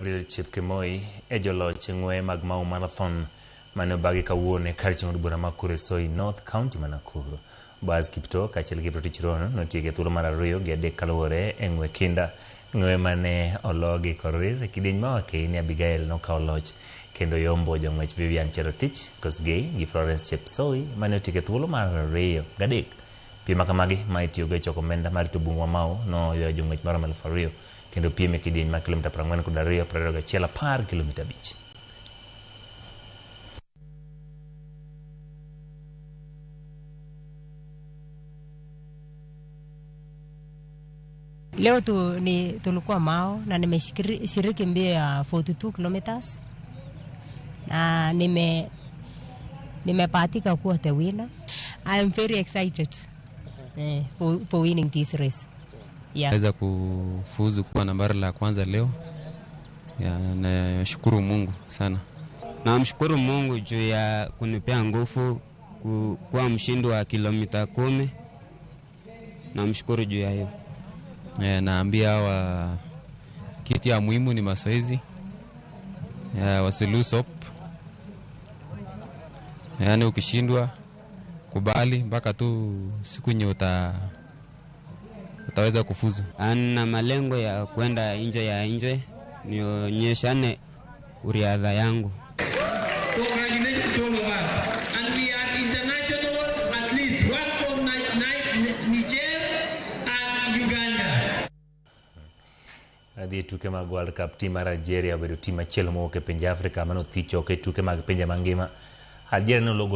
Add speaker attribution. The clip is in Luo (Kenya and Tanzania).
Speaker 1: Gabriel Chepkemoi e joloch e ng'weye mag Mau Marathon mane obagi kawuono e kar chieng' od bura ma Kuresoi North, County ma Nakuru. Boaz Kiptoo kaachiel gi Kiprotich Rono notieko e thuolo mar ariyo gi adek kaluwore e ng'we kinda. Ng'we mane olo gi Korir e kidieny ma Wakeini Abigael nokawo loch kendo yombo jong'wech Vivian Cherotich Kosgei gi Florence Chepsoi mane otieko e thuolo mar ariyo gadek. Piem ma kamagi ma itiyogo e choko omenda mar rito bungu ma Mau noywayo jong'wech maromo 2000 kendo piem e kidieny mar kilomita 42, 21, 10 kilomita 5.
Speaker 2: Leo tulikuwa Mao na nimeshiriki mbio ya 42 kilometers na nimebahatika kuwa the winner. I am very excited for winning this race. Yeah.
Speaker 3: Naweza kufuzu kuwa nambari la kwanza leo. Nashukuru Mungu sana.
Speaker 4: Namshukuru Mungu juu ya kunipea nguvu kuwa mshindi wa kilomita 10. Namshukuru juu ya hiyo.
Speaker 3: Naambia hawa kitu ya muhimu ni mazoezi. Wasi lose hope. Yaani ukishindwa kubali mpaka tu siku yenye utaweza kufuzu.
Speaker 4: Ana malengo ya kwenda nje ya nje nionyeshane uriadha yangu.
Speaker 5: Congratulations to all of us. And we are international athletes, one from Niger and Uganda.
Speaker 1: Adhi e tuke mag World Cup, tim mar Algeria obedo tim machielo mowuok e pinje Afrika mane othicho oko e tuke mag pinje mangima. Algeria nologo